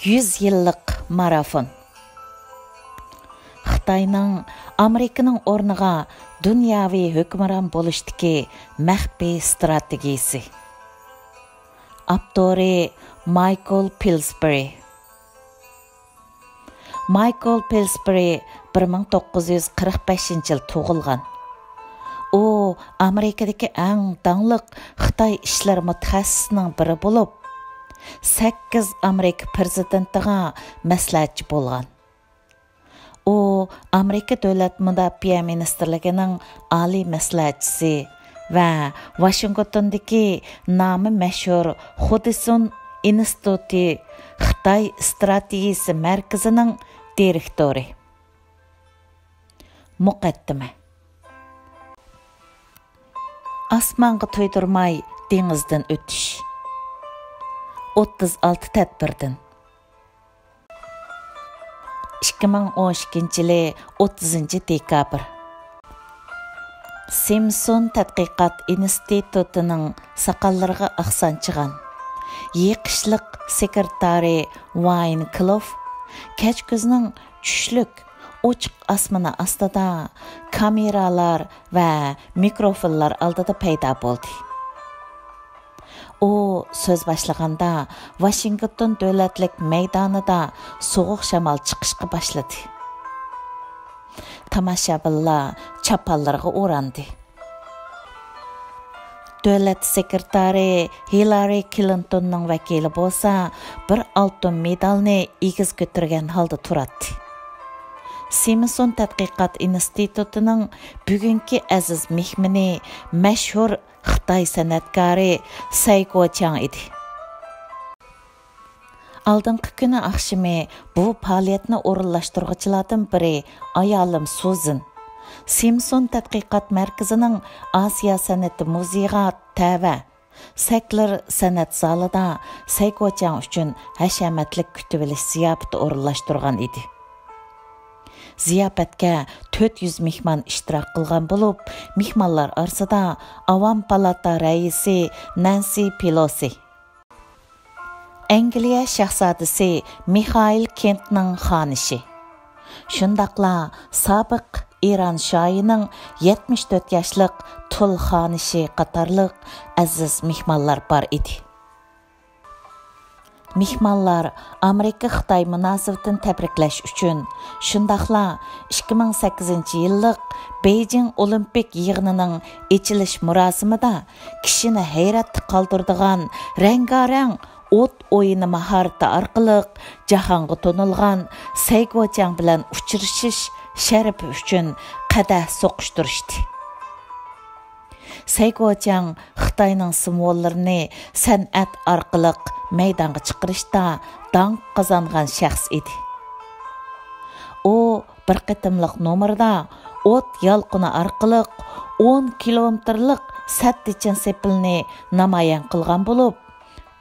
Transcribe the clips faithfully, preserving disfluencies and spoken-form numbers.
يۈز يىللىق مارافون. خىتاينىڭ ئامېرىكىنىڭ ئورنىغا دۇنياۋى ھۆكۈمران بولۇشتىكى مەخپىي ستراتېگىيىسى. ئاپتورى مايكل پىلسبېرى. مايكل پىلسبېرى بىر مىڭ توققۇز يۈز قىرىق بەشىنچى يىل تۇغۇلغان. ئۇ ئامېرىكىدىكى ئەڭ داڭلىق خىتاي ئىشلىرى مۇتەخەسسىسىنىڭ بىرى بولۇپ، سەككىز ئامېرىكا پىرېزىدېنتىغا مەسلىھەتچى بولغان. ئۇ ئامېرىكا دۆلەت مۇداپىئە مىنىستىرلىكىنىڭ ئالىي مەسلىھەتچىسى ۋە ۋاشىنگتوندىكى نامى مەشھۇر خۇدسون ئىنستىتۇتى خىتاي ئىستراتېگىيىسى مەركىزىنىڭ دىرېكتورى. مۇقەددىمە. ئاسمانغا تۇيدۇرماي دېڭىزدىن ئۆتۈش. ئوتتۇز ئالتە تەدبىردىن. ئىككى مىڭ ئون ئىككىنچى يىلى ئوتتۇزىنچى دېكابىر. سىمسون تەتقىقات ئىنستىتۇتىنىڭ ساقاللىرىغا ئاق سانچىغان، يېقىشلىق سېكرېتارى ۋاين كلوف كەچكۈزنىڭ چۈشلۈك ئوچۇق ئاسمىنى ئاستىدا كامېرالار ۋە مىكروفونلار ئالدىدا پەيدا بولدى. ئۇ سۆز باشلىغاندا، ۋاشىنگتون دۆلەتلىك مەيدانىدا سوغۇق شامال چىقىشقا باشلىدى. تاماشابىنلار چاپانلىرىغا ئوراندى. دۆلەت سېكرېتارى ھىلارى كلىنتوننىڭ ۋەكىلى بولسا، بىر ئالتۇن مېدالنى ئېگىز كۆتۈرگەن ھالدا تۇراتتى. سىمسون تەتقىقات ئىنستىتۇتىنىڭ بۈگۈنكى ئەزىز مېھمىنى مەشھۇر خىتاي سەنئەتكارى سەي گوچياڭ ئىدى. ئالدىنقى كۈنى ئاخشىمى بۇ پائالىيەتنى ئورۇنلاشتۇرغۇچىلاردىن بىرى ئايالىم سۇزىن، سىمسون تەتقىقات مەركىزىنىڭ ئاسىيا سەنئىتى مۇزېيىغا تەۋە سەكلىر سەنئەت زالىدا سەي گوچياڭ ئۈچۈن ھەشەمەتلىك كۈتۈۋېلىش زىياپىتى ئورۇنلاشتۇرغان ئىدى. زىياپەتكە تۆت يۈز مېھمان ئىشتىراك قىلغان بولۇپ، مېھمانلار ئارىسىدا ئاۋام پالاتا رەئىسى نەنسى پېلوسى، ئەنگلىيە شاھزادىسى مىخائىل كېنتنىڭ خانىشى، شۇنداقلا سابىق ئىران شاھىنىڭ يەتمىش تۆت ياشلىق تۇل خانىشى قاتارلىق ئەزىز مېھمانلار بار ئىدى. مېھمانلار ئامېرىكا-خىتاي مۇناسىۋىتىنى تەبرىكلەش ئۈچۈن، شۇنداقلا ئىككى مىڭ سەككىزىنچى يىللىق بېيجىڭ ئولىمپىك يىغىنىنىڭ ئېچىلىش مۇراسىمىدا كىشىنى ھەيرەتتە قالدۇرىدىغان رەڭگارەڭ ئوت ئويۇنى ماھارىتى ئارقىلىق جاھانغا تونۇلغان سەي گوچياڭ بىلەن ئۇچرىشىش شەرىپى ئۈچۈن قەدەھ سوقۇشتۇرۇشتى. سەي گوچياڭ خىتاينىڭ سىمۋوللىرىنى سەنئەت ئارقىلىق مەيدانغا چىقىرىشتا داڭ قازانغان شەخس ئىدى. ئۇ بىر قېتىملىق نومۇردا ئوت يالقۇنى ئارقىلىق ئون كىلومېتىرلىق سەددىچىن سېپىلنى نامايان قىلغان بولۇپ،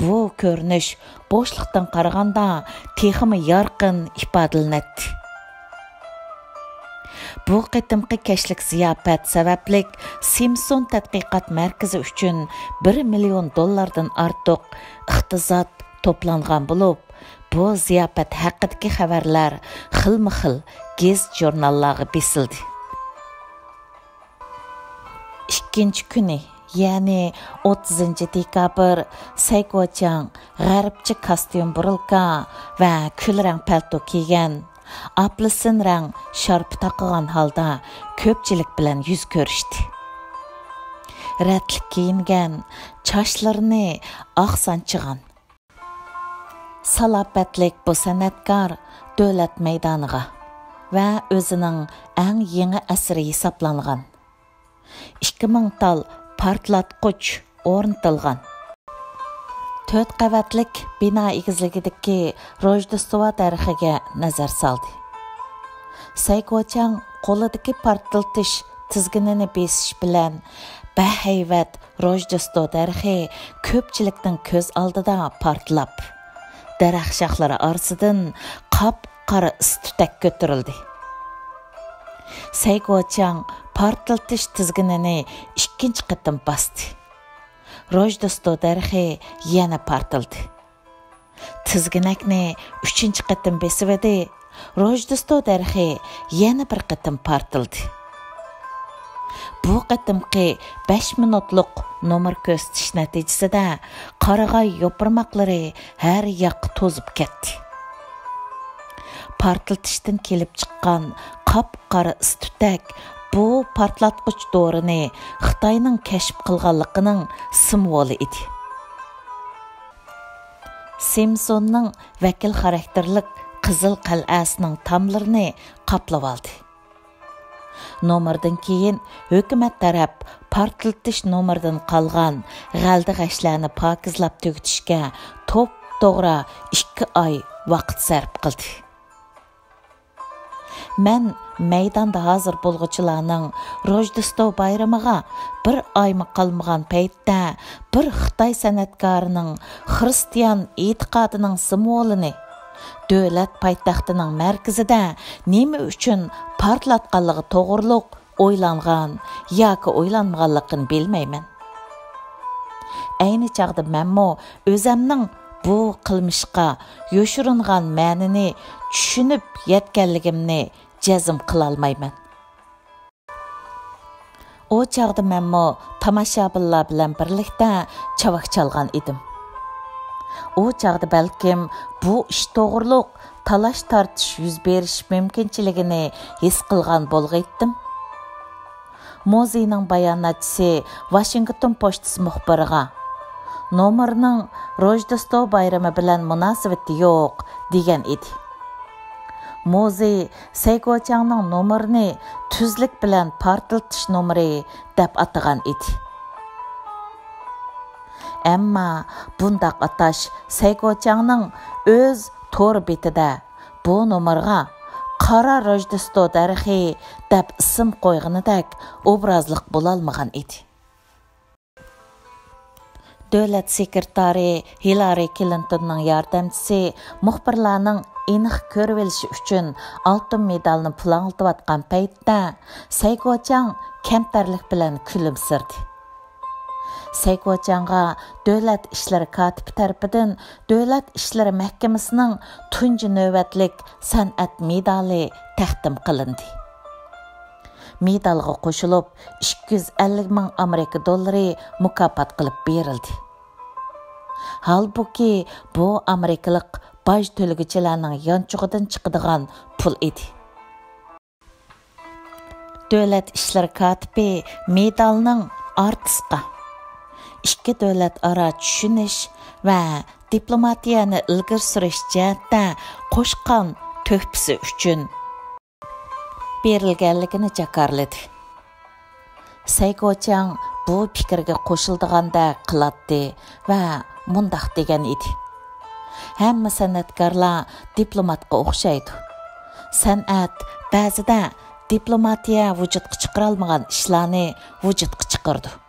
بۇ كۆرۈنۈش بوشلۇقتىن قارىغاندا تېخىمۇ يارقىن ئىپادىلىنەتتى. بۇ قېتىمقى كەچلىك زىياپەت سەۋەبلىك سىمسون تەتقىقات مەركىزى ئۈچۈن بىر مىليون دوللاردىن ئارتۇق ئىقتىساد توپلانغان بولۇپ، بۇ زىياپەت ھەققىدىكى خەۋەرلەر خىلمۇ خىل گېزىت-ژۇرناللارغا بېسىلدى. ئىككىنچى كۈنى، يەنى ئوتتۇزىنچى دېكابىر، سەي گوچياڭ غەربچە كاستيۇم بۇرۇلكا ۋە كۈل رەڭ پەلتو كىيگەن، ئاپېلسىن رەڭ شارپا تاقىغان ھالدا كۆپچىلىك بىلەن يۈز كۆرۈشتى. رەتلىك كىيىنگەن، چاچلىرىنى ئاق سانچىغان، سالاپەتلىك بۇ سەنئەتكار دۆلەت مەيدانىغا ۋە ئۆزىنىڭ ئەڭ يېڭى ئەسىرى ھېسابلانغان ئىككى مىڭ تال پارتلاتقۇچ ئورنىتىلغان تۆت قەۋەتلىك بىنا ئېگىزلىكىدىكى روژدېستۋا دەرىخىگە نەزەر سالدى. سەي گوچياڭ قولىدىكى پارتلىتىش تىزگىنىنى بېسىش بىلەن بەھەيۋەت روژدېستۋا دەرىخى كۆپچىلىكنىڭ كۆز ئالدىدا پارتلاپ، دەرەخ شاخلىرى ئارىسىدىن قاپقارا ئىس تۈتەك كۆتۈرۈلدى. سەي گوچياڭ پارتلىتىش تىزگىنىنى ئىككىنچى قېتىم باستى. روژدېستۋا دەرىخى يەنە پارتلىدى. تىزگىنەكنى ئۈچىنچى قېتىم بېسىۋىدى. روژدېستۋو دەرىخى يەنە بىر قېتىم پارتلىدى. بۇ قېتىمقى بەش مىنۇتلۇق نومۇر كۆرسىتىش نەتىجىسىدە قارىغاي يوپۇرماقلىرى ھەر ياققا توزۇپ كەتتى. پارتلىتىشتىن كېلىپ چىققان قاپقارا ئىس-تۈتەك بۇ پارتلاتقۇچ دورىنى خىتاينىڭ كەشىپ قىلغانلىقىنىڭ سىمۋولى ئىدى. سىمسوننىڭ ۋەكىل خاراكتېرلىك قىزىل قەلئەسىنىڭ تاملىرىنى قاپلىۋالدى. نومۇردىن كېيىن ھۆكۈمەت تەرەپ پارتلىتىش نومۇرىدىن قالغان غەلدە-غەشلەرنى پاكىزلاپ تۈگىتىشكە توپتوغرا ئىككى ئاي ۋاقىت سەرپ قىلدى. مەن مەيداندا ھازىر بولغۇچىلارنىڭ روژدېستۋو بايرىمىغا بىر ئايمۇ قالمىغان پەيتتە، بىر خىتاي سەنئەتكارىنىڭ خىرىستىيان ئېتىقادىنىڭ سىمۋولىنى، دۆلەت پايتەختىنىڭ مەركىزىدە نېمە ئۈچۈن پارتلاتقانلىقى توغرۇلۇق ئويلانغان ياكى ئويلانمىغانلىقىنى بىلمەيمەن. ئەينى چاغدا مەنمۇ ئۆزەمنىڭ بۇ قىلمىشقا يوشۇرۇنغان مەنىنى چۈشىنىپ يەتكەنلىكىمنى جەزم قىلالمايمەن. ئۇ چاغدا مەنمۇ تاماشابىنلار بىلەن بىرلىكتە چاۋاك چالغان ئىدىم. ئۇ چاغدا بەلكىم بۇ ئىش توغرۇلۇق تالاش-تارتىش يۈز بېرىش مۇمكىنچىلىكىنى ھېس قىلغان بولغىيتتىم. موزىينىڭ باياناتچىسى ۋاشىنگتون پوچتىسى مۇخبىرىغا، «نومۇرنىڭ روژدېستۋو بايرىمى بىلەن مۇناسىۋىتى يوق» دېگەن ئىدى. موزىي سەيگوچياڭنىڭ نومۇرىنى تۈزلۈك بىلەن پارتلىتىش نومۇرى دەپ ئاتىغان ئىدى. ئەمما بۇنداق ئاتاش سەيگوچياڭنىڭ ئۆز تور بېتىدە بۇ نومۇرغا «قارا روژدېستۋو دەرىخى» دەپ ئىسىم قويغىنىدەك ئوبرازلىق بولالمىغان ئىدى. دۆلەت سېكرېتارى ھىلارى كلىنتوننىڭ ياردەمچىسى مۇخبىرلارنىڭ ئېنىق كۆرۈۋېلىشى ئۈچۈن ئالتۇن مېدالنى پۇلاڭلىتىۋاتقان پەيتتە، سەيگوچياڭ كەمتەرلىك بىلەن كۈلۈمسىرىدى. سەيگوچياڭغا دۆلەت ئىشلىرى كاتىپى تەرىپىدىن دۆلەت ئىشلىرى مەھكىمىسىنىڭ تۇنجى نۆۋەتلىك سەنئەت مېدالى تەقدىم قىلىندى. مېدالغا قوشۇلۇپ، ئىككى يۈز ئەللىك مىڭ ئامېرىكا دوللىرى مۇكاپات قىلىپ بېرىلدى. ھالبۇكى، بۇ ئامېرىكىلىق باج تۆلىگۈچىلەرنىڭ يانچۇقىدىن چىقىدىغان پۇل ئىدى. دۆلەت ئىشلىرى كاتىپى مېدالنىڭ ئارتىسقا، ئىككى دۆلەت ئارا چۈشىنىش ۋە دىپلوماتىيەنى ئىلگىرى سۈرۈش جەھەتتە قوشقان تۆھپىسى ئۈچۈن بېرىلگەنلىكىنى جاكارلىدى. سەيگوچياڭ بۇ پىكىرگە قوشۇلىدىغاندەك قىلاتتى ۋە مۇنداق دېگەن ئىدى: «ھەممە سەنئەتكارلار دىپلوماتقا ئوخشايدۇ. سەنئەت بەزىدە دىپلوماتىيە ۋۇجۇدقا چىقىرالمىغان ئىشلارنى ۋۇجۇدقا چىقىرىدۇ.»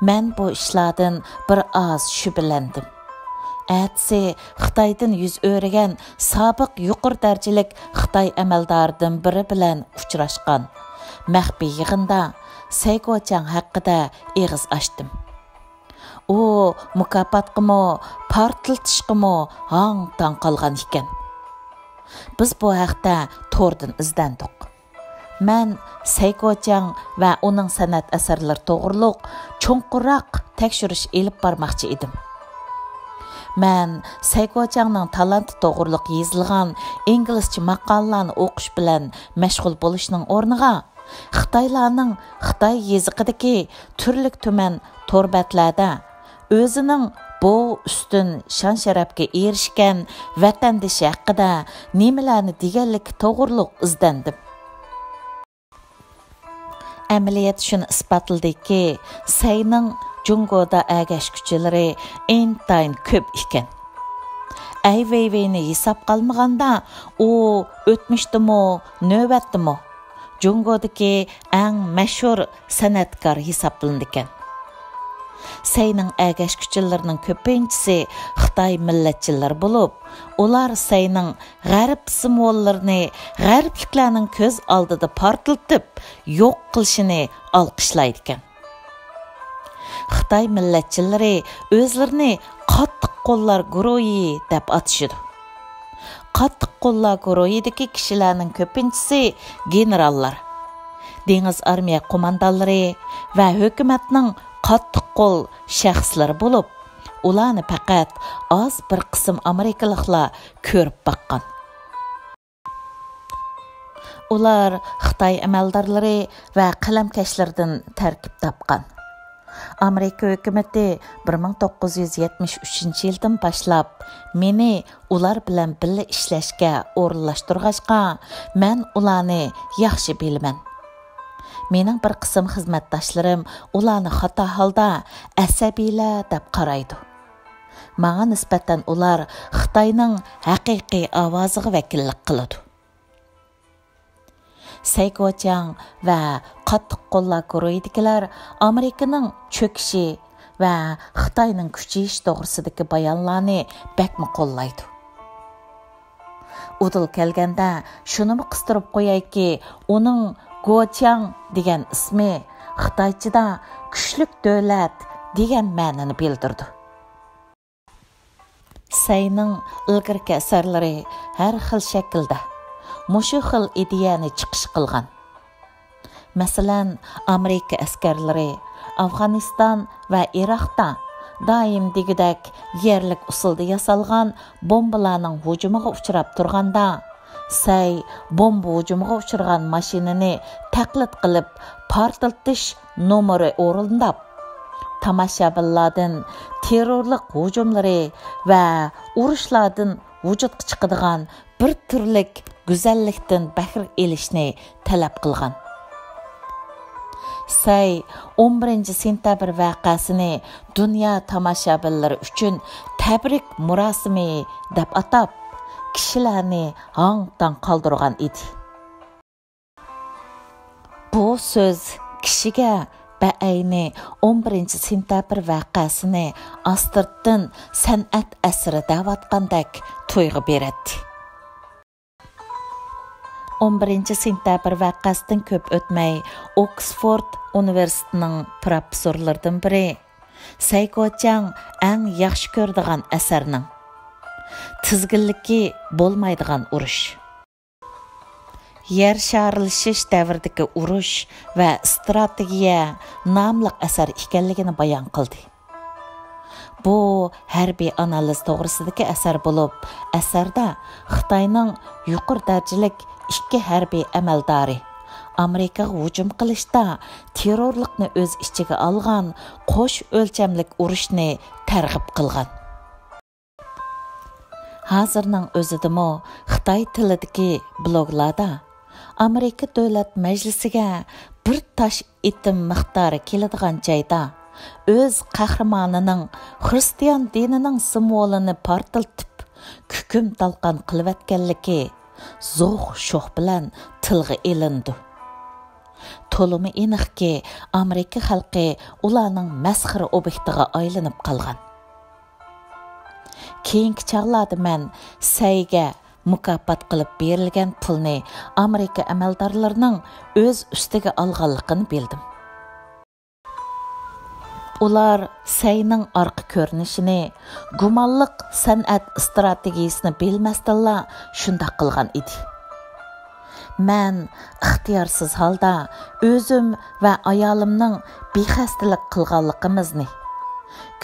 مەن بۇ ئىشلاردىن بىر ئاز شۈبھىلەندىم. ئەتىسى خىتايدىن يۈز ئۆرۈگەن سابىق يۇقىرى دەرىجىلىك خىتاي ئەمەلدارىدىن بىرى بىلەن ئۇچراشقان مەخپىي يىغىندا سەيگوچياڭ ھەققىدە ئېغىز ئاچتىم. ئۇ مۇكاپاتقىمۇ، پارتلىتىشقىمۇ ھاڭ-تاڭ قالغان ئىكەن. بىز بۇ ھەقتە توردىن ئىزدەندۇق. مەن سەيگوچياڭ ۋە ئۇنىڭ سەنئەت ئەسەرلىرى توغرۇلۇق چوڭقۇرراق تەكشۈرۈش ئېلىپ بارماقچى ئىدىم. مەن سەيگوچياڭنىڭ تالانتى توغرۇلۇق يېزىلغان ئىنگلىزچە ماقالىلارنى ئوقۇش بىلەن مەشغۇل بولۇشنىڭ ئورنىغا، خىتايلارنىڭ خىتاي يېزىقىدىكى تۈرلۈك-تۈمەن تور بەتلەردە ئۆزىنىڭ بۇ ئۈستۈن شان-شەرەپكە ئېرىشكەن ۋەتەندىشى ھەققىدە نېمىلەرنى دېگەنلىكى توغرۇلۇق ئىزدەندىم. ئەمەلىيەت شۇنى ئىسپاتلىدىكى، سەينىڭ جۇڭگودا ئەگەشكۈچىلىرى ئىنتايىن كۆپ ئىكەن. ئەي ۋېيۋېينى ھېسابقا ئالمىغاندا، ئۇ ئۆتمۈشتىمۇ، نۆۋەتتىمۇ جۇڭگودىكى ئەڭ مەشھۇر سەنئەتكار ھېسابلىنىدىكەن. سەينىڭ ئەگەشكۈچىلىرىنىڭ كۆپىنچىسى خىتاي مىللەتچىلىرى بولۇپ، ئۇلار سەينىڭ غەرب سىمۋوللىرىنى غەربلىكلەرنىڭ كۆز ئالدىدا پارتلىتىپ يوق قىلىشىنى ئالقىشلايدىكەن. خىتاي مىللەتچىلىرى ئۆزلىرىنى قاتتىق قوللار گۇرۇھى دەپ ئاتىشىدۇ. قاتتىق قوللار گۇرۇھىدىكى كىشىلەرنىڭ كۆپىنچىسى گېنېراللار، دېڭىز ئارمىيە قوماندانلىرى ۋە ھۆكۈمەتنىڭ قاتتىق قول شەخسلىرى بولۇپ، ئۇلارنى پەقەت ئاز بىر قىسىم ئامېرىكىلىقلار كۆرۈپ باققان. ئۇلار خىتاي ئەمەلدارلىرى ۋە قەلەمكەشلىرىدىن تەركىب تاپقان. ئامېرىكا ھۆكۈمىتى بىر مىڭ توققۇز يۈز يەتمىش ئۈچىنچى يىلدىن باشلاپ مېنى ئۇلار بىلەن بىللە ئىشلەشكە ئورۇنلاشتۇرغاچقا، مەن ئۇلارنى ياخشى بىلىمەن. مېنىڭ بىر قىسىم خىزمەتداشلىرىم ئۇلارنى خاتا ھالدا ئەسەبىيلەر دەپ قارايدۇ. ماڭا نىسبەتەن ئۇلار خىتاينىڭ ھەقىقىي ئاۋازىغا ۋەكىللىك قىلىدۇ. سەي گوچياڭ ۋە قاتتىق قوللار گۇرۇھىدىكىلەر ئامېرىكىنىڭ چۆكۈشى ۋە خىتاينىڭ كۈچىيىشى توغرىسىدىكى بايانلارنى بەكمۇ قوللايدۇ. ئۇدۇل كەلگەندە شۇنىمۇ قىستۇرۇپ قويايكى، ئۇنىڭ گوچياڭ دېگەن ئىسمى خىتايچىدا كۈچلۈك دۆلەت دېگەن مەنىنى بىلدۈرىدۇ. سەينىڭ ئىلگىرىكى ئەسەرلىرى ھەر خىل شەكىلدە، مۇشۇ خىل ئىدىيەنى چىقىش قىلغان. مەسىلەن، ئامېرىكا ئەسكەرلىرى ئافغانىستان ۋە ئىراقتا دائىم دېگۈدەك يەرلىك ئۇسۇلدا ياسالغان بومبىلارنىڭ ھۇجۇمىغا ئۇچراپ تۇرغاندا، سەي بومبا ھۇجۇمىغا ئۇچرىغان ماشىنىنى تەقلىد قىلىپ پارتلىتىش نومۇرى ئورۇنداپ، تاماشابىنلاردىن تېررورلۇق ھۇجۇملىرى ۋە ئۇرۇشلاردىن ۋۇجۇدقا چىقىدىغان بىر تۈرلۈك گۈزەللىكتىن بەھرە ئېلىشنى تەلەپ قىلغان. سەي ئون بىرىنچى سېنتەبىر ۋەقەسىنى دۇنيا تاماشابىنلىرى ئۈچۈن تەبرىك مۇراسىمى دەپ ئاتاپ، كىشىلەرنى ھاڭ-تاڭ قالدۇرغان ئىدى. بۇ سۆز كىشىگە بەئەينى ئون بىرىنچى سېنتەبىر ۋەقەسىنى ئاستىرتتىن سەنئەت ئەسىرى دەۋاتقاندەك تۇيغۇ بېرەتتى. ئون بىرىنچى سېنتەبىر ۋەقەسىدىن كۆپ ئۆتمەي، ئوكسفورد ئۇنىۋېرسىتېتىنىڭ پروفېسسورلىرىدىن بىرى، سەي گوچياڭ ئەڭ ياخشى كۆرىدىغان ئەسەرنىڭ، تىزگىنلىكى بولمايدىغان ئۇرۇش، يەر شارىلىشىش دەۋرىدىكى ئۇرۇش ۋە ئىستراتېگىيە ناملىق ئەسەر ئىكەنلىكىنى بايان قىلدى. بۇ ھەربىي ئانالىز توغرىسىدىكى ئەسەر بولۇپ، ئەسەردە خىتاينىڭ يۇقىرى دەرىجىلىك ئىككى ھەربىي ئەمەلدارى ئامېرىكىغا ھۇجۇم قىلىشتا تېررورلۇقنى ئۆز ئىچىگە ئالغان قوش ئۆلچەملىك ئۇرۇشنى تەرغىب قىلغان. ھازىرنىڭ ئۆزىدىمۇ خىتاي تىلىدىكى بلوگلاردا ئامېرىكا دۆلەت مەجلىسىگە بىر تاش ئېتىم مىقدارى كېلىدىغان جايدا ئۆز قەھرىمانىنىڭ خىرىستىيان دىنىنىڭ سىمۋولىنى پارتلىتىپ، كۈكۈم تالقان قىلىۋەتكەنلىكى زوق شوخ بىلەن تىلغا ئېلىنىدۇ. تولىمۇ ئېنىقكى، ئامېرىكا خەلقى ئۇلارنىڭ مەسخىرە ئوبيېكتىغا ئايلىنىپ قالغان. كېيىنكى چاغلاردا مەن سەيگە مۇكاپات قىلىپ بېرىلگەن پۇلنى ئامېرىكا ئەمەلدارلىرىنىڭ ئۆز ئۈستىگە ئالغانلىقىنى بىلدىم. ئۇلار سەينىڭ ئارقا كۆرۈنۈشىنى، گۇمانلىق سەنئەت ئىستراتېگىيىسىنى بىلمەستىنلا شۇنداق قىلغان ئىدى. مەن ئىختىيارسىز ھالدا ئۆزۈم ۋە ئايالىمنىڭ بىخەستىلىك قىلغانلىقىمىزنى،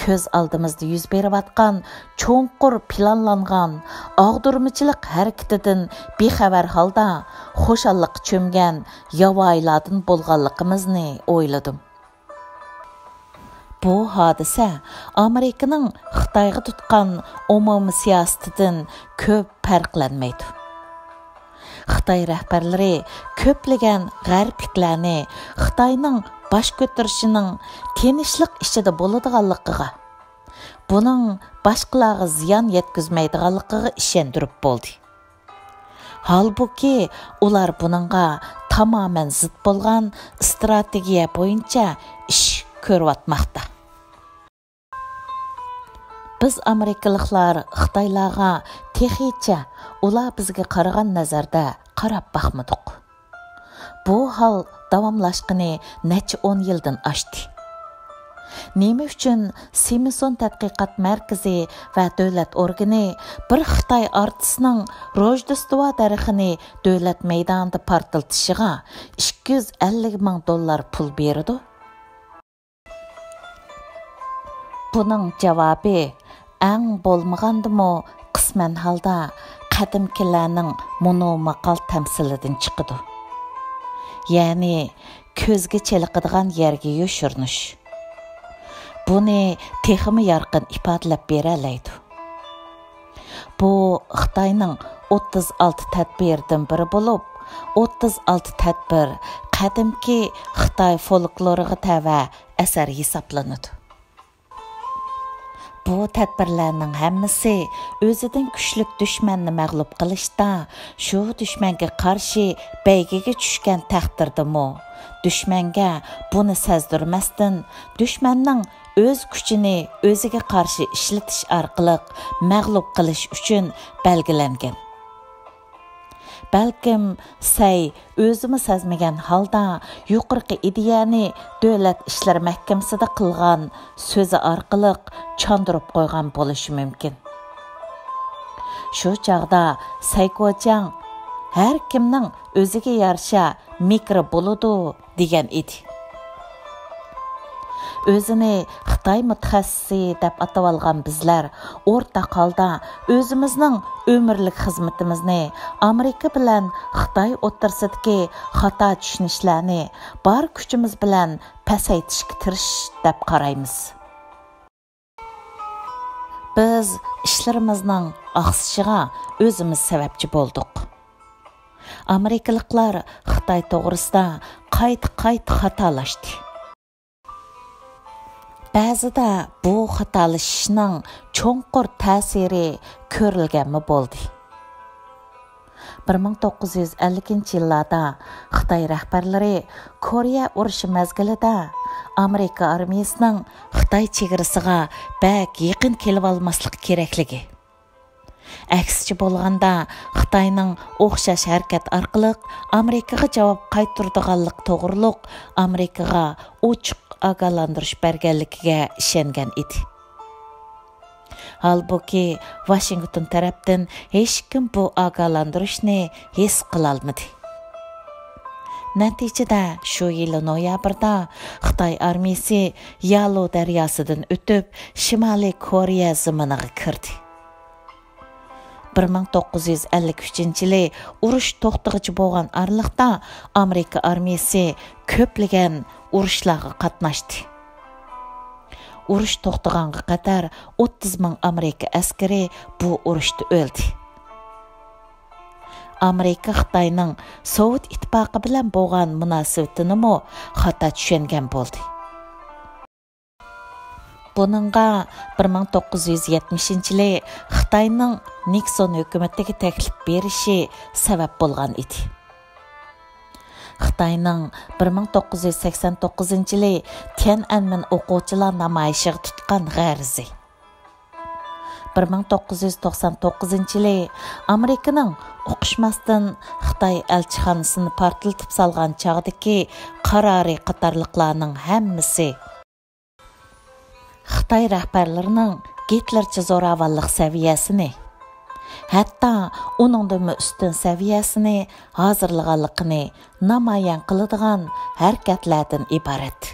كۆز ئالدىمىزدا يۈز بېرىۋاتقان چوڭقۇر پىلانلانغان ئاغدۇرمىچىلىق ھەرىكىتىدىن بىخەۋەر ھالدا خۇشاللىققا چۆمگەن ياۋايىلاردىن بولغانلىقىمىزنى ئويلىدىم. بۇ ھادىسە ئامېرىكىنىڭ خىتايغا تۇتقان ئومۇمىي سىياسىتىدىن كۆپ پەرقلەنمەيدۇ. خىتاي رەھبەرلىرى كۆپلىگەن غەربلىكلەرنى خىتاينىڭ باش كۆتۈرۈشىنىڭ تىنچلىق ئىچىدە بولىدىغانلىقىغا، بۇنىڭ باشقىلارغا زىيان يەتكۈزمەيدىغانلىقىغا ئىشەندۈرۈپ بولدى. ھالبۇكى، ئۇلار بۇنىڭغا تامامەن زىت بولغان ئىستراتېگىيە بويىچە ئىش كۆرۈۋاتماقتا. بىز ئامېرىكىلىقلار خىتايلارغا تېخىچە ئۇلار بىزگە قارىغان نەزەردە قاراپ باقمىدۇق. بۇ ھال داۋاملاشقىنى نەچچە ئون يىلدىن ئاشتى. نېمە ئۈچۈن سىمسون تەتقىقات مەركىزى ۋە دۆلەت ئورگىنى بىر خىتاي ئارتىسنىڭ روژدېستۋا دەرىخىنى دۆلەت مەيدانىدا پارتلىتىشىغا ئىككى يۈز ئەللىك مىڭ دوللار پۇل بېرىدۇ؟ بۇنىڭ جاۋابى ئەڭ بولمىغاندىمۇ قىسمەن ھالدا قەدىمكىلەرنىڭ مۇنۇ ماقال تەمسىلىدىن چىقىدۇ. يەنى كۆزگە چېلىقىدىغان يەرگە يوشۇرۇنۇش. بۇنى تېخىمۇ يارقىن ئىپادىلەپ بېرەلەيدۇ. بۇ خىتاينىڭ ئوتتۇز ئالتە تەدبىرىدىن بىرى بولۇپ، ئوتتۇز ئالتە تەدبىر قەدىمكى خىتاي فولكلورىغا تەۋە ئەسەر ھېسابلىنىدۇ. بۇ تەدبىرلەرنىڭ ھەممىسى ئۆزىدىن كۈچلۈك دۈشمەننى مەغلۇپ قىلىشتا، شۇ دۈشمەنگە قارشى بەيگىگە چۈشكەن تەقدىردىمۇ، دۈشمەنگە بۇنى سەزدۈرمەستىن، دۈشمەننىڭ ئۆز كۈچىنى ئۆزىگە قارشى ئىشلىتىش ئارقىلىق مەغلۇپ قىلىش ئۈچۈن بەلگىلەنگەن. بەلكىم سەي ئۆزىمۇ سەزمىگەن ھالدا يۇقىرىقى ئىدىيەنى دۆلەت ئىشلىرى مەھكىمىسىدە قىلغان سۆزى ئارقىلىق چاندۇرۇپ قويغان بولۇشى مۇمكىن. شۇ چاغدا سەي كوچياڭ «ھەر كىمنىڭ ئۆزىگە يارىشا مىكرى بولىدۇ» دېگەن ئىدى. ئۆزىنى خىتاي مۇتەخەسسىسى دەپ ئاتىۋالغان بىزلەر ئورتاق ھالدا ئۆزىمىزنىڭ ئۆمۈرلۈك خىزمىتىمىزنى ئامېرىكا بىلەن خىتاي ئوتتۇرىسىدىكى خاتا چۈشىنىشلەرنى بار كۈچىمىز بىلەن پەسەيتىشكە تىرىشىش دەپ قارايمىز. بىز ئىشلىرىمىزنىڭ ئاقسىشىغا ئۆزىمىز سەۋەبچى بولدۇق. ئامېرىكىلىقلار خىتاي توغرىسىدا قايتا-قايتا خاتالاشتى. بەزىدە بۇ خاتالىشىشنىڭ چوڭقۇر تەسىرى كۆرۈلگەنمۇ بولدى. بىر مىڭ توققۇز يۈز ئەللىكىنچى يىللاردا خىتاي رەھبەرلىرى كورېيە ئۇرۇشى مەزگىلىدە ئامېرىكا ئارمىيىسىنىڭ خىتاي چېگرىسىغا بەك يېقىن كېلىۋالماسلىقى كېرەكلىكى، ئەكسىچە بولغاندا، خىتاينىڭ ئوخشاش ھەرىكەت ئارقىلىق ئامېرىكىغا جاۋاب قايتۇرىدىغانلىقى توغرۇلۇق ئامېرىكىغا ئوچۇق ئاگاھلاندۇرۇش بەرگەنلىكىگە ئىشەنگەن ئىدى. ھالبۇكى، ۋاشىنگتون تەرەپتىن ھېچكىم بۇ ئاگاھلاندۇرۇشنى ھېس قىلالمىدى. نەتىجىدە، شۇ يىلى نويابىردا خىتاي ئارمىيىسى يالۇ دەرياسىدىن ئۆتۈپ، شىمالىي كورېيە زېمىنىغا كىردى. بىر مىڭ توققۇز يۈز ئەللىك ئۈچىنچى يىلى ئۇرۇش توختىغۇچە بولغان ئارىلىقتا ئامېرىكا ئارمىيىسى كۆپلىگەن ئۇرۇشلارغا قاتناشتى. ئۇرۇش توختىغانغا قەدەر ئوتتۇز مىڭ ئامېرىكا ئەسكىرى بۇ ئۇرۇشتا ئۆلدى. ئامېرىكا خىتاينىڭ سوۋېت ئىتتىپاقى بىلەن بولغان مۇناسىۋىتىنىمۇ خاتا چۈشەنگەن بولدى. بۇنىڭغا بىر مىڭ توققۇز يۈز يەتمىشىنچى يىلى خىتاينىڭ نىكسون ھۆكۈمىتىگە تەكلىپ بېرىشى سەۋەب بولغان ئىدى. خىتاينىڭ بىر مىڭ توققۇز يۈز سەكسەن توققۇزىنچى يىلى تيەنئەنمېن ئوقۇغۇچىلار نامايىشىغا تۇتقان غەرىزى. بىر مىڭ توققۇز يۈز توقسان توققۇزىنچى يىلى ئامېرىكىنىڭ ئۇقۇشماستىن خىتاي ئەلچىخانىسىنى پارتلىتىپ سالغان چاغدىكى قارارى قاتارلىقلارنىڭ ھەممىسى خىتاي رەھبەرلىرىنىڭ گىتلېرچە زوراۋانلىق سەۋىيەسىنى، ھەتتا ئۇنىڭدىنمۇ ئۈستۈن سەۋىيەسىنى ھازىرلىغانلىقىنى نامايان قىلىدىغان ھەرىكەتلەردىن ئىبارەت.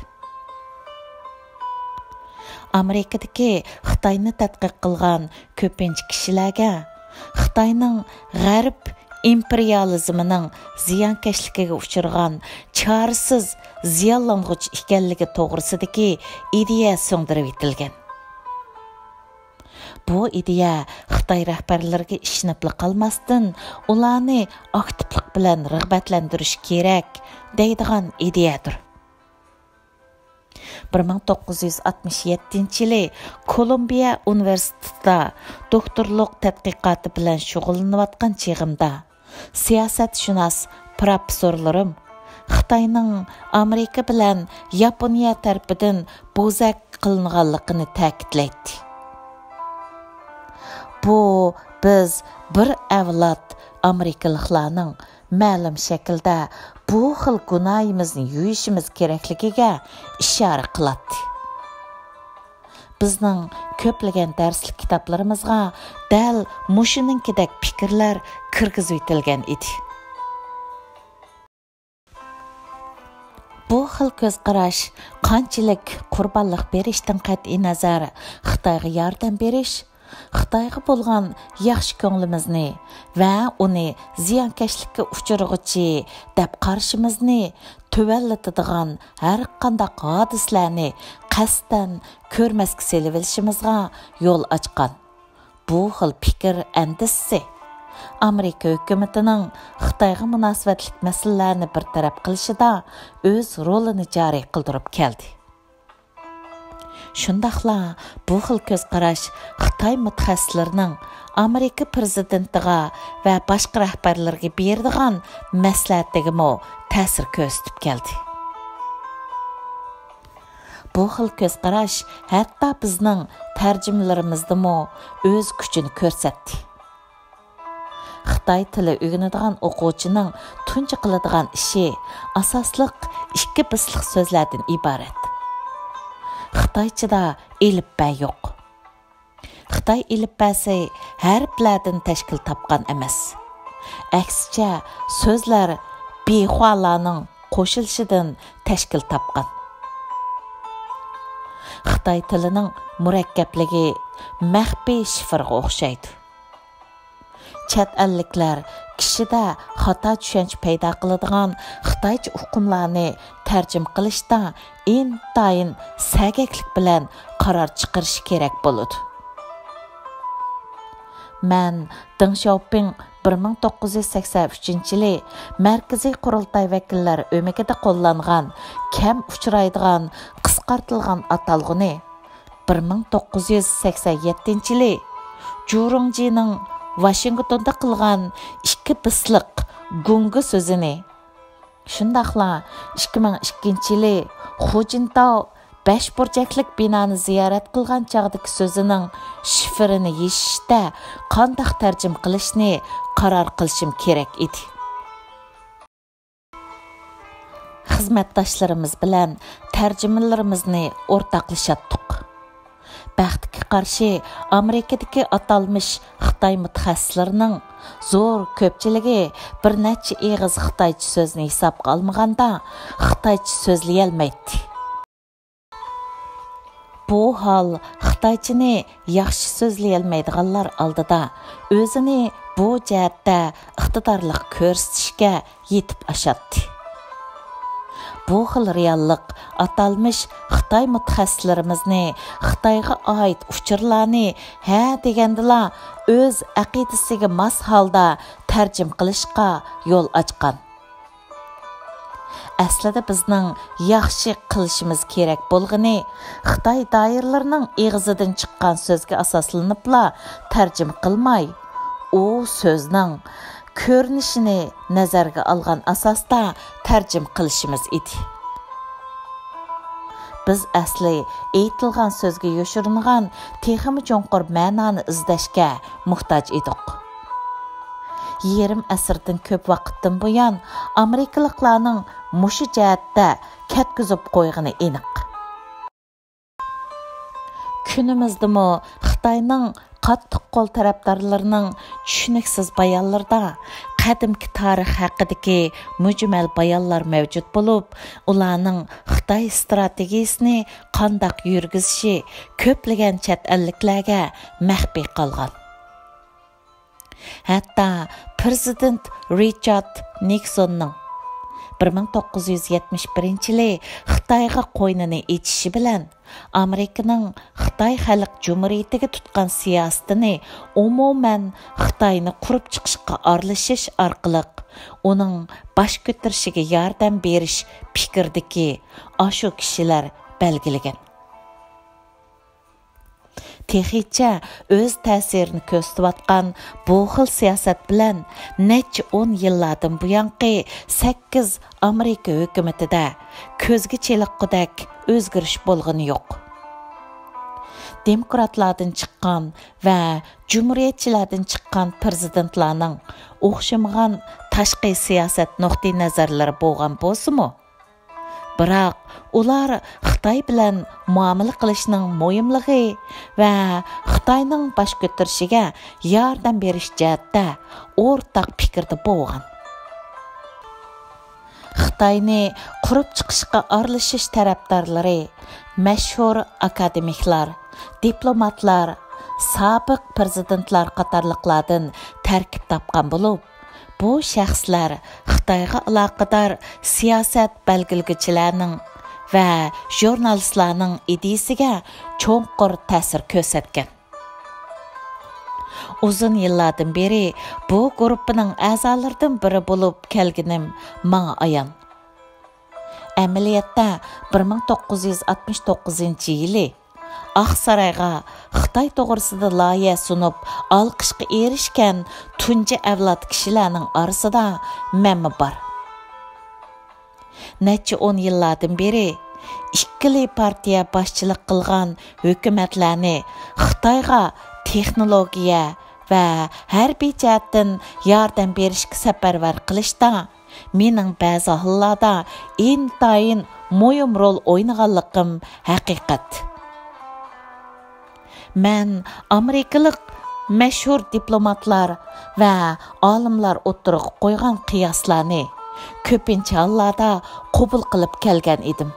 ئامېرىكىدىكى خىتاينى تەتقىق قىلغان كۆپىنچە كىشىلەرگە خىتاينىڭ غەرب ئىمپېرىيالىزمىنىڭ زىيانكەشلىكىگە ئۇچرىغان چارىسىز زىيانلانغۇچى ئىكەنلىكى توغرىسىدىكى ئىدىيە سىڭدۈرۈۋېتىلگەن. بۇ ئىدىيە خىتاي رەھبەرلىرىگە ئىشىنىپلا قالماستىن، ئۇلارنى ئاكتىپلىق بىلەن رىغبەتلەندۈرۈش كېرەك، دەيدىغان ئىدىيەدۇر. بىر مىڭ توققۇز يۈز ئاتمىش يەتتىنچى يىلى كولومبىيە ئۇنىۋېرسىتېتىدا دوكتورلۇق تەتقىقاتى بىلەن شۇغۇللىنىۋاتقان چېغىمدا، سىياسەتشۇناس پروفېسسورلىرىم خىتاينىڭ ئامېرىكا بىلەن ياپونىيە تەرىپىدىن بوزەك قىلىنغانلىقىنى تەكىتلەيتتى. بۇ بىز بىر ئەۋلاد ئامېرىكىلىقلارنىڭ مەلۇم شەكىلدە بۇ خىل گۇناھىمىزنى يۇيۇشىمىز كېرەكلىكىگە ئىشارە قىلاتتى. بىزنىڭ كۆپلىگەن دەرسلىك كىتابلىرىمىزغا دەل مۇشۇنىڭكىدەك پىكىرلەر كىرگۈزۈۋېتىلگەن ئىدى. بۇ خىل كۆز قاراش قانچىلىك قۇربانلىق بېرىشتىن قەتئىينەزەر، خىتايغا ياردەم بېرىش، خىتايغا بولغان ياخشى كۆڭلىمىزنى ۋە ئۇنى زىيانكەشلىككە ئۇچرىغۇچى دەپ قارىشىمىزنى تۆۋەنلىتىدىغان ھەرقانداق ھادىسىلەرنى قەستەن كۆرمەسكە سېلىۋېلىشىمىزغا يول ئاچقان. بۇ خىل پىكىر ئەندىزىسى ئامېرىكا ھۆكۈمىتىنىڭ خىتايغا مۇناسىۋەتلىك مەسىلىلەرنى بىر تەرەپ قىلىشىدا ئۆز رولىنى جارى قىلدۇرۇپ كەلدى. شۇنداقلا بۇ خىل كۆز قاراش خىتاي مۇتەخەسسىسلىرىنىڭ ئامېرىكا پىرېزىدېنتىغا ۋە باشقا رەھبەرلەرگە بېرىدىغان مەسلىھەتىگىمۇ تەسىر كۆرسىتىپ كەلدى. بۇ خىل كۆز قاراش ھەتتا بىزنىڭ تەرجىمىلىرىمىزدىمۇ ئۆز كۈچىنى كۆرسەتتى. خىتاي تىلى ئۆگىنىدىغان ئوقۇغۇچىنىڭ تۇنجى قىلىدىغان ئىشى ئاساسلىق ئىككى بىسلىق سۆزلەردىن ئىبارەت. خىتايچىدا ئېلىپبە يوق. خىتاي ئېلىپبەسى ھەرپلەردىن تەشكىل تاپقان ئەمەس. ئەكسىچە، سۆزلەر بىخۇالارنىڭ قوشۇلۇشىدىن تەشكىل تاپقان. خىتاي تىلىنىڭ مۇرەككەپلىكى مەخپىي شىفىرغا ئوخشايدۇ. چەت ئەللىكلەر كىشىدە خاتا چۈشەنچە پەيدا قىلىدىغان خىتايچە ئۇقۇملارنى تەرجىمە قىلىشتا ئىنتايىن سەگەكلىك بىلەن قارار چىقىرىشى كېرەك بولىدۇ. مەن دېڭ شياۋپىڭ بىر مىڭ توققۇز يۈز سەكسەن ئۈچىنچى يىلى مەركىزىي قۇرۇلتاي ۋەكىللەر ئۆمىكىدە قوللانغان كەم ئۇچرايدىغان قىسقارتىلغان ئاتالغۇنى، بىر مىڭ توققۇز يۈز سەكسەن يەتتىنچى يىلى جۇرۇڭجىنىڭ ۋاشىنگتوندا قىلغان ئىككى بىسلىق گۇڭگې سۆزىنى، شۇنداقلا ئىككى مىڭ ئىككىنچى يىلى خۇجىنتاۋ بەش بۇرجەكلىك بىنانى زىيارەت قىلغان چاغدىكى سۆزىنىڭ شىفىرىنى يېشىشتە قانداق تەرجىمە قىلىشنى قارار قىلىشىم كېرەك ئىدى. خىزمەتداشلىرىمىز بىلەن تەرجىمىلىرىمىزنى ئورتاقلىشاتتۇق. بەختكە قارشى، ئامېرىكىدىكى ئاتالمىش خىتاي مۇتەخەسسىسلىرىنىڭ زور كۆپچىلىكى بىر نەچچە ئېغىز خىتايچە سۆزنى ھېسابقا ئالمىغاندا، خىتايچە سۆزلىيەلمەيتتى. بۇ ھال خىتايچىنى ياخشى سۆزلىيەلمەيدىغانلار ئالدىدا ئۆزىنى بۇ جەھەتتە ئىقتىدارلىق كۆرسىتىشكە يېتىپ ئاشاتتى. بۇ خىل رېئاللىق ئاتالمىش خىتاي مۇتەخەسسىسلىرىمىزنى خىتايغا ئائىت ئۇچۇرلارنى ھە دېگەندىلا ئۆز ئەقىدىسىگە ماس ھالدا تەرجىمە قىلىشقا يول ئاچقان. ئەسلىدە بىزنىڭ ياخشى قىلىشىمىز كېرەك بولغىنى، خىتاي دائىرىلىرىنىڭ ئېغىزىدىن چىققان سۆزگە ئاساسلىنىپلا تەرجىمە قىلماي، ئۇ سۆزنىڭ كۆرۈنۈشىنى نەزەرگە ئالغان ئاساستا تەرجىمە قىلىشىمىز ئىدى. بىز ئەسلى ئېيتىلغان سۆزگە يوشۇرۇنغان تېخىمۇ چوڭقۇر مەنانى ئىزدەشكە موھتاج ئىدۇق. يېرىم ئەسىردىن كۆپ ۋاقىتتىن بۇيان ئامېرىكىلىقلارنىڭ مۇشۇ جەھەتتە كەتكۈزۈپ قويغىنى ئېنىق. كۈنىمىزدىمۇ خىتاينىڭ قاتتىق قول تەرەپدارلىرىنىڭ چۈشىنىكسىز بايانلىرىدا قەدىمكى تارىخ ھەققىدىكى مۈجمەل بايانلار مەۋجۇت بولۇپ، ئۇلارنىڭ خىتاي ئىستراتېگىيىسىنى قانداق يۈرگۈزۈشى كۆپلىگەن چەت ئەللىكلەرگە مەخپىي قالغان. ھەتتا پىرېزىدېنت رىچارد نىكسوننىڭ بىر مىڭ توققۇز يۈز يەتمىش بىرىنچى يىلى خىتايغا قوينىنى ئېچىشى بىلەن، ئامېرىكىنىڭ خىتاي خەلق جۇمھۇرىيىتىگە تۇتقان سىياسىتىنى، ئومۇمەن، خىتاينى قۇرۇپ چىقىشقا ئارىلىشىش ئارقىلىق ئۇنىڭ باش كۆتۈرۈشىگە ياردەم بېرىش پىكرىدىكى ئاشۇ كىشىلەر بەلگىلىگەن. تېخىچە ئۆز تەسىرىنى كۆرسىتىۋاتقان بۇ خىل سىياسەت بىلەن نەچچە ئون يىللاردىن بۇيانقى سەككىز ئامېرىكا ھۆكۈمىتىدە كۆزگە چېلىققۇدەك ئۆزگىرىش بولغىنى يوق. دېموكراتلاردىن چىققان ۋە جۇمھۇرىيەتچىلەردىن چىققان پىرېزىدېنتلارنىڭ ئوخشىمىغان تاشقى سىياسەت نۇقتىئىنەزەرلىرى بولغان بولسىمۇ، بىراق ئۇلار خىتاي بىلەن مۇئامىلە قىلىشنىڭ مۇھىملىقى ۋە خىتاينىڭ باش كۆتۈرۈشىگە ياردەم بېرىش جەھەتتە ئورتاق پىكىردە بولغان. خىتاينى قۇرۇپ چىقىشقا ئارىلىشىش تەرەپدارلىرى مەشھۇر ئاكادېمىكلار، دىپلوماتلار، سابىق پىرېزىدېنتلار قاتارلىقلاردىن تەركىب تاپقان بولۇپ، بۇ شەخسلەر خىتايغا ئالاقىدار سىياسەت بەلگىلىگۈچىلەرنىڭ ۋە ژۇرنالىستلارنىڭ ئىدىيىسىگە چوڭقۇر تەسىر كۆرسەتكەن. ئۇزۇن يىللاردىن بېرى بۇ گۇرۇپپىنىڭ ئەزالىرىدىن بىرى بولۇپ كەلگىنىم ماڭا ئايان. ئەمەلىيەتتە، بىر مىڭ توققۇز يۈز ئاتمىش توققۇزىنچى يىلى ئاقسارايغا خىتاي توغرىسىدا لايىھە سۇنۇپ، ئالقىشقا ئېرىشكەن تۇنجى ئەۋلاد كىشىلەرنىڭ ئارىسىدا مەنمۇ بار. نەچچە ئون يىللاردىن بېرى ئىككىلى پارتىيە باشچىلىق قىلغان ھۆكۈمەتلەرنى خىتايغا تېخنولوگىيە ۋە ھەربىي جەھەتتىن ياردەم بېرىشكە سەپەرۋەر قىلىشتا مېنىڭ بەزى ھاللاردا ئىنتايىن مۇھىم رول ئوينىغانلىقىم ھەقىقەت. مەن ئامېرىكىلىق مەشھۇر دىپلوماتلار ۋە ئالىملار ئوتتۇرىغا قويغان قىياسلارنى كۆپىنچە ھاللاردا قوبۇل قىلىپ كەلگەن ئىدىم.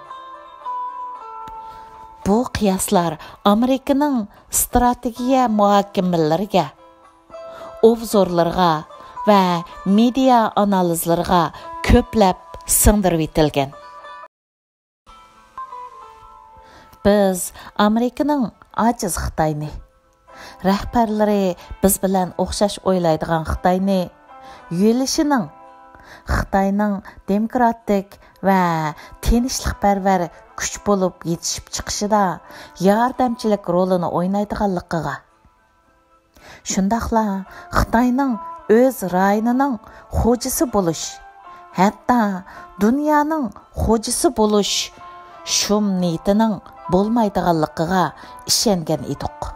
بۇ قىياسلار ئامېرىكىنىڭ ئىستراتېگىيە مۇھاكىمىلىرىگە، ئوبزورلىرىغا ۋە مېدىيا ئانالىزلىرىغا كۆپلەپ سىڭدۈرۈۋېتىلگەن. بىز ئامېرىكىنىڭ ئاجىز خىتاينى، رەھبەرلىرى بىز بىلەن ئوخشاش ئويلايدىغان خىتاينى يۆلىشىنىڭ، خىتاينىڭ دېموكراتىك ۋە تىنچلىقپەرۋەر كۈچ بولۇپ يېتىشىپ چىقىشىدا ياردەمچىلىك رولىنى ئوينايدىغانلىقىغا، شۇنداقلا خىتاينىڭ ئۆز رايونىنىڭ خوجىسى بولۇش، ھەتتا دۇنيانىڭ خوجىسى بولۇش شۇم نىيىتىنىڭ بولمايدىغانلىقىغا ئىشەنگەن ئىدۇق.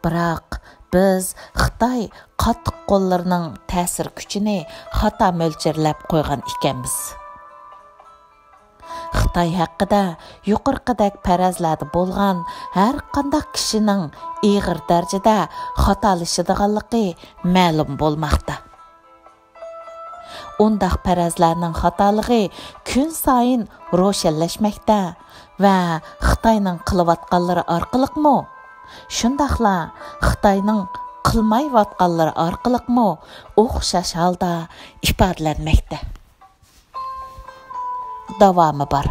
بىراق بىز خىتاي قاتتىق قوللىرىنىڭ تەسىر كۈچىنى خاتا مۆلچەرلەپ قويغان ئىكەنمىز. خىتاي ھەققىدە يۇقىرىقىدەك پەرەزلەردە بولغان ھەر قانداق كىشىنىڭ ئېغىر دەرىجىدە خاتالىشىدىغانلىقى مەلۇم بولماقتا. ئۇنداق پەرەزلەرنىڭ خاتالىقى كۈنسايىن روشەنلەشمەكتە ۋە خىتاينىڭ قىلىۋاتقانلىرى ئارقىلىقمۇ، شۇنداقلا خىتاينىڭ قىلمايۋاتقانلىرى ئارقىلىقمۇ ئوخشاش ھالدا ئىپادىلەنمەكتە. داۋامى بار.